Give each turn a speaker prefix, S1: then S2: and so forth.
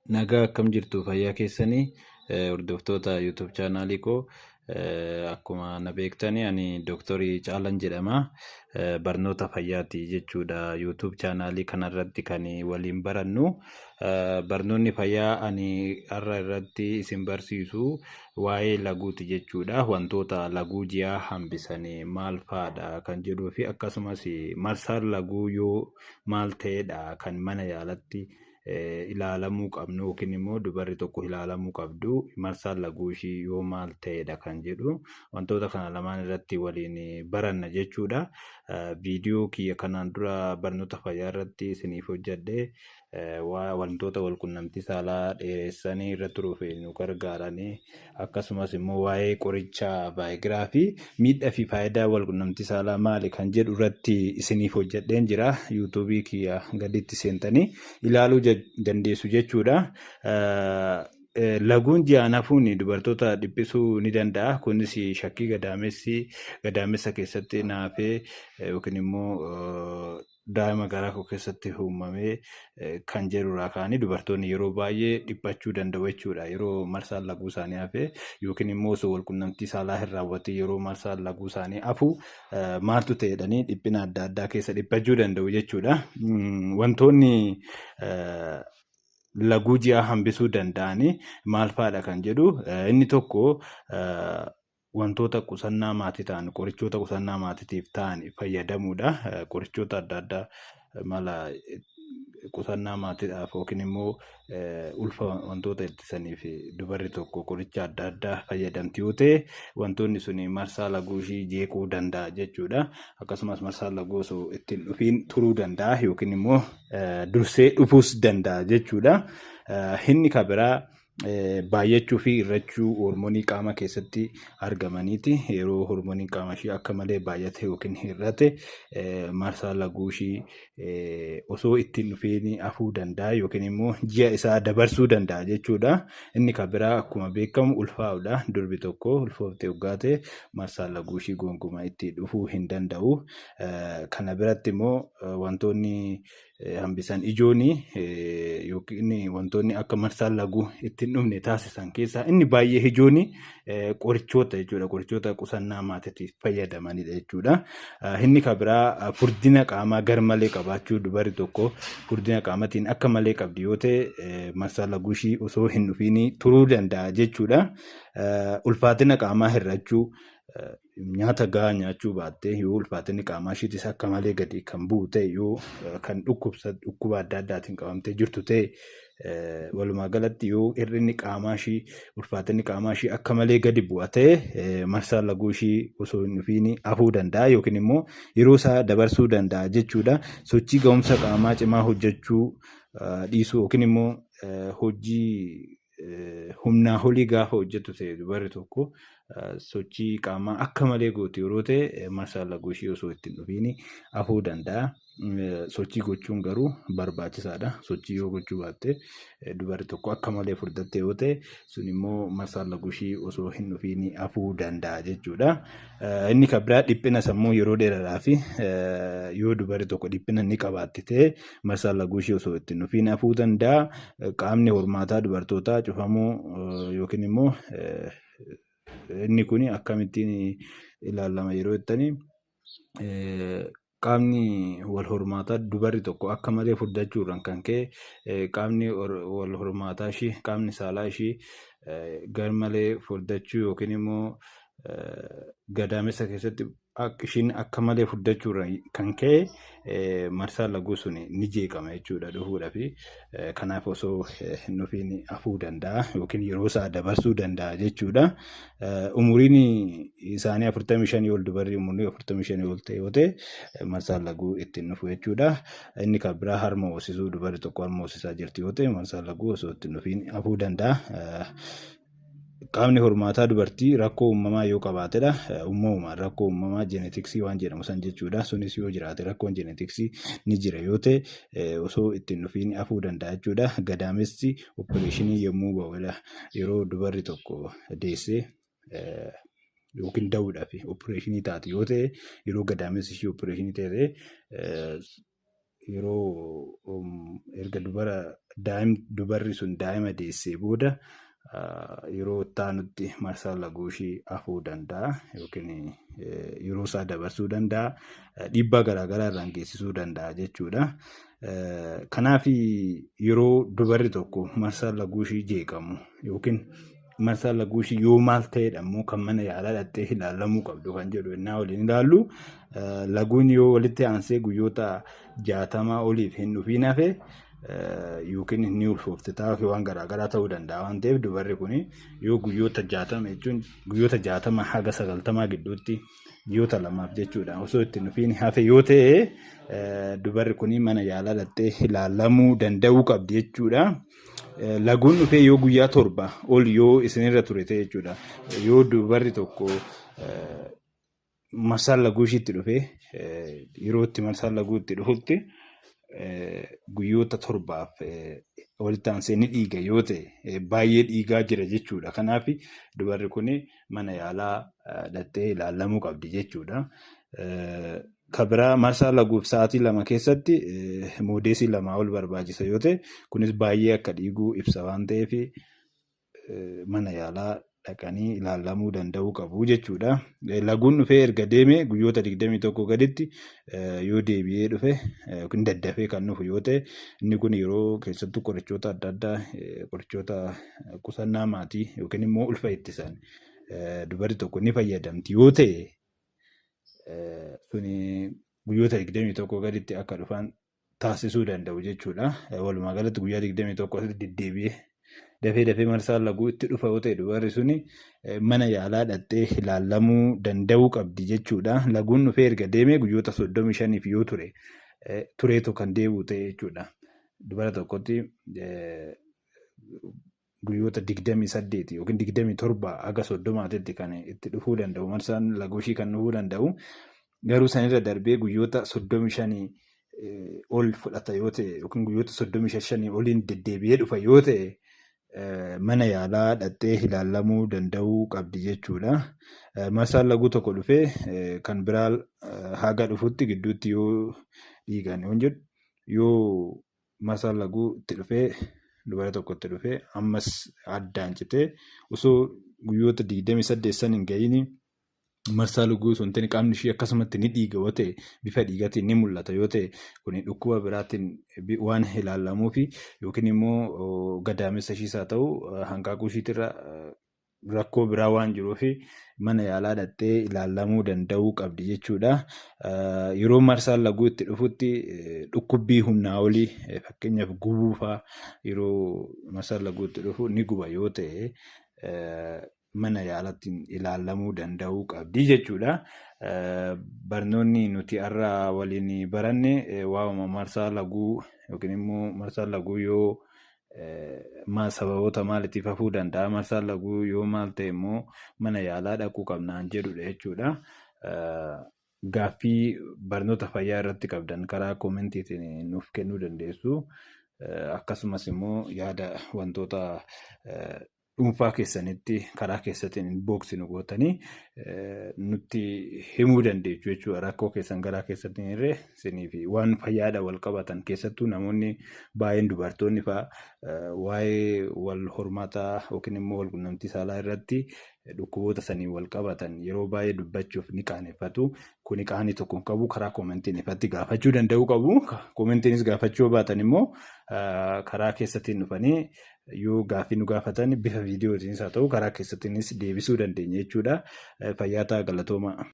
S1: Nagaa akkam jirtu fayyaa keessanii hordoftoota YouTube chaanaalii koo akkuma na beektani ani Dooktorii Caalan jedhama. Barnoota fayyaati jechuudha YouTube chaanaalii kanarratti kan waliin barannu. Barnoonni fayyaa ani har'a irratti isin barsiisu waa'ee laguuti jechuudha. Wantoota laguu ji'aa hambisan maal fa'aadha kan jedhuu fi akkasumas marsaan laguu yoo maal ta'edha kan mana yaalatti ilaalamuu qabnu yookiin immoo dubarri tokko ilaalamuu qabdu marsaan laguu ishii yoo maal ta'edha kan jedhu wantoota kana lamaan irratti waliin baranna jechuudha. Viidiyoo kiyya kanaan dura barnoota fayyaa irratti isiniif hojjedhe wantoota walqunnamtii saalaa dheeressanii irra turuuf nu gargaaranii akkasumas immoo waa'ee qoricha vaayigiraa fi miidhaa fi faayidaa walqunnamtii saalaa maali kan jedhu irratti isiniif hojjedheen jira. Yuutuubii kiyya gaditti seentanii ilaaluu dandeessu jechuudha. Laguun ji'aan hafuun dubartoota dhiphisuu ni danda'a. Kunis shakkii gadaamessi gadaamessa keessatti naafee yookiin immoo daa'ima garaa koo keessatti uumamee kan jedhurraa ka'anii dubartoonni yeroo baay'ee dhiphachuu danda'u jechuudha. Yeroo marsaan laguu isaanii hafe yookiin immoo osoo walqunnamtii saalaa hin raawwatin yeroo marsaan laguu isaanii hafu maaltu ta'e jedhanii dhiphina adda addaa keessa dhiphachuu danda'u jechuudha. Wantoonni laguu ji'aa hambisuu danda'anii maal fa'aadha kan jedhu inni tokko wantoota qusannaa maatii ta'an qorichoota qusannaa maatiitiif ta'an fayyadamuudha. Qorichoota adda addaa mala qusannaa maatiidhaaf yookiin immoo ulfa wantoota ittisaniif dubarri tokko qoricha adda addaa fayyadamti yoo ta'e wantoonni sun marsaa laguu ishii jeequu danda'a jechuudha. Akkasumas marsaa laguu osoo ittiin dhufiin turuu danda'a yookiin immoo dursee dhufuus danda'a jechuudha. Inni kan biraa baay'achuu fi hir'achuu hormoonii qaama keessatti argamaniiti. Yeroo hormooniin qaama ishii akka malee baay'ate yookiin hir'ate marsaa laguu ishii osoo ittiin dhufiin hafuu danda'a yookiin immoo ji'a isaa dabarsuu danda'a jechuudha. Inni kan biraa akkuma beekamu ulfaa'uudha. Durbi tokko ulfooftee hoggaa ta'e marsaan laguu ishii gonkumaa itti dhufuu hin danda'u. Kana biratti immoo wantoonni hambisan ijoon yookiin wantoonni akka marsaan laguu itti hin dhufne taasisan keessaa inni baay'ee ijoon qorichoota jechuudha. Qorichoota qusannaa maatiitiif fayyadamanidha jechuudha. Inni kan biraa furdina qaamaa garmalee qabaachuu dubarri tokko furdina qaamatiin akka malee qabdi yoo ta'e marsaan laguu ishii osoo hin dhufiin turuu danda'a jechuudha. Ulfaatina qaamaa hir'achuu nyaata gahaa nyaachuu baattee yoo ulfaatinni qaamaa ishiitis akka malee gadi kan bu'u ta'e yoo kan dhukkuba adda addaatiin qabamtee jirtu ta'e walumaa galatti yoo hir'inni qaamaa ishii ulfaatinni qaamaa ishii akka malee gadi bu'a ta'e marsaan laguu ishii osoo hin dhufiin hafuu danda'a yookiin immoo yeroo isaa dabarsuu danda'a jechuudha. Sochii ga'umsa qaamaa cimaa hojjechuu dhiisuu yookiin immoo hojii humnaa olii gaafa hojjettu ta'e dubarri tokko sochii qaamaa akka malee gootu yeroo ta'e marsaan laguu ishii osoo itti hin dhufiin hafuu danda'a. Sochii gochuun garuu barbaachisaadha. Sochii yoo gochuu baatte dubarri tokko akka malee furdatte yoo ta'e sun immoo marsaan laguu ishii osoo hin dhufiin hafuu danda'a jechuudha. Inni kan biraa dhiphina sammuu yeroo dheeraadhaa fi yoo dubarri tokko dhiphina ni qabaatti ta'e marsaan laguu ishii osoo itti hin dhufiin hafuu danda'a. Qaamni hormaataa dubartootaa cufamuu yookiin immoo inni kun akkamittiin ilaalama yeroo jettanii qaamni wal hormaataa dubarri tokko akka malee furdachuurraan kan ka'e qaamni wal hormaataa ishii qaamni saalaa ishii garmalee furdachuu yookiin immoo gadaamessa keessatti ishiin akka malee furdachuurraan kan ka'e marsaan laguu sun ni jeeqama jechuudha dhufuudhaaf. Kanaaf osoo hin dhufiin hafuu danda'a yookiin yeroo isaa dabarsuu danda'a jechuudha. Umuriin isaanii 45 ol dubarri umurii 45 ol ta'e yoo ta'e marsaan laguu ittiin dhufu jechuudha. Inni kan biraa harma hoosisuu dubarri tokko harma hoosisaa jirti yoo ta'e marsaan laguu osoo ittiin dhufiin hafuu danda'a. Qaamni hormaataa dubartii rakkoo uumamaa yoo qabaatedha. Uumamumaan rakkoo uumamaa jeenetiksii waan jedhamu san jechuudha. Sunis yoo jiraate rakkoon jeenetiksii ni jira yoo ta'e osoo ittiin dhufiin hafuu danda'a jechuudha. Gadaamessi opereeshinii yommuu ba'udha. Yeroo dubarri tokko deessee yookiin da'uudhaaf opereeshinii taate yoo ta'e yeroo gadaamessi ishii opereeshinii ta'e Yeroo erga dubarri sun daa'ima deessee booda yeroo itti aanutti marsaan laguu ishii hafuu danda'a yookiin yeroo isaa dabarsuu danda'a. Dhiibbaa garaagaraa irraan geessisuu danda'a jechuudha. Kanaaf yeroo dubarri tokko marsaan laguu ishii jeeqamu yookiin marsaan laguu ishii yoo maal ta'edha immoo kan mana yaalaa dhaqxee ilaalamuu qabdu kan jedhu innaa waliin ilaallu, laguun yoo walitti aansee guyyoota 60 oliif hin dhufiin hafe yookiin ni ulfoofte ta'a waan garaagaraa ta'uu danda'a waan ta'eef, dubarri kun yoo guyyoota 60 jechuun guyyoota 60 haga 90 gidduutti ji'oota 2f jechuudha, osoo itti dhufiin hafe yoo ta'e, dubarri kun mana yaalaa dhaqxee ilaalamuu danda'uu qabdi jechuudha. Laguun dhufee yoo guyyaa 7 ol yoo isinirra ture ta'e jechuudha. Yoo dubarri tokko marsaan laguu ishiitti dhufee, yeroo itti marsaan laguu itti dhufutti guyyoota 7f walitti aansee ni dhiiga yoo ta'e, baay'ee dhiigaa jira jechuudha. Kanaaf dubarri kun mana yaalaa dhaqxee ilaalamuu qabdi jechuudha. Kan biraa, marsaa laguuf sa'aatii 2 keessatti moodeesii 2 ol barbaachisa yoo ta'e, kunis baay'ee akka dhiiguu ibsa waan ta'eef, mana yaalaa dhaqanii ilaalamuu danda'uu qabu jechuudha. Laguun dhufee erga deeme guyyoota 21 gaditti yoo deebi'ee dhufe yookiin daddafee kan dhufu yoo ta'e, inni kun yeroo keessattuu qorichoota adda addaa, qorichoota qusannaa maatii yookiin immoo ulfa ittisan dubarri tokko ni fayyadamti yoo ta'e, suni guyyoota 21 gaditti akka dhufan taasisuu danda'u jechuudha. Walumaa galatti guyyaa 21 asitti deddeebi'ee dafee dafee marsaan laguu itti dhufa yoo ta'e, dubarri suni mana yaalaa dhaqxee ilaalamuu danda'uu qabdi jechuudha. Laguun dhufee erga deemee guyyoota 35f yoo ture, tureetu kan deebi'u ta'e jechuudha. Dubara tokkotti guyyoota 28 yookiin 27 haga 30tti kan itti dhufuu danda'u, marsaan laguu ishii kan dhufuu danda'u. Garuu sanirra darbee guyyoota 35 ol fudhata yoo ta'e yookiin guyyoota 35 oliin deddeebi'ee dhufa yoo ta'e, mana yaalaa dhaqxee ilaalamuu danda'uu qabdi jechuudha. Marsaan laguu tokko dhufee kan biraa haga dhufutti gidduutti yoo dhiigan yoo jedhu, yoo marsaan laguu itti dhufee, dubara tokkotti dhufee, ammas addaan citee osoo guyyoota 28 san hin gahiin marsaa laguu sun ta'e, qaamni ishee akkasumatti ni dhiiga yoo ta'e, bifa dhiigaatiin ni mul'ata yoo ta'e, kun dhukkuba biraatiin waan ilaalamuufi yookiin immoo gadaamessa ishiis haa ta'u hanqaaquu ishiitirra rakkoo biraa waan jiruufi mana yaalaa dhaqxee ilaalamuu danda'uu qabdi jechuudha. Yeroo marsaan laguu itti dhufutti dhukkubbii humnaa olii, fakkeenyaaf gubuu fa'aa, yeroo marsaan laguu itti dhufu ni guba yoo ta'e, mana yaalatti ilaalamuu danda'uu qabdi jechuudha. Barnoonni nuti har'a waliin baranne waa'uma marsaa laguu yookiin immoo marsaan laguu yoo sababoota maaliitiif hafuu danda'a, marsaan laguu yoo maal ta'e immoo mana yaalaa dhaquu qabnaan jedhudha jechuudha. Gaaffii barnoota fayyaa irratti qabdan karaa koomentiitiin nuuf kennuu dandeessu. Akkasumas immoo yaada wantoota dhuunfaa keessanitti karaa keessatiin inbox nu gootanii nutti himuu dandeessu jechuudha. Rakkoo keessan garaa keessatti irree isinii fi waan fayyaadha wal qabatan, keessattuu namoonni baay'een dubartoonni fa'aa waa'ee wal hormaataa yookiin immoo wal quunnamtii saalaa irratti dhukkuboota sanii wal qabatan yeroo baay'ee dubbachuuf ni qaaneffatu. Kuni qaanii tokko hin qabu, karaa koomentiin ifatti gaafachuu danda'uu qabu. Koomentiinis gaafachuu baatan immoo karaa keessattiin dhufanii yoo gaaffii nu gaafatan bifa viidiyootiinis haa ta'u karaa keessattiinis deebisuu dandeenya jechuudha. Fayyaa ta'aa, galatoomaa.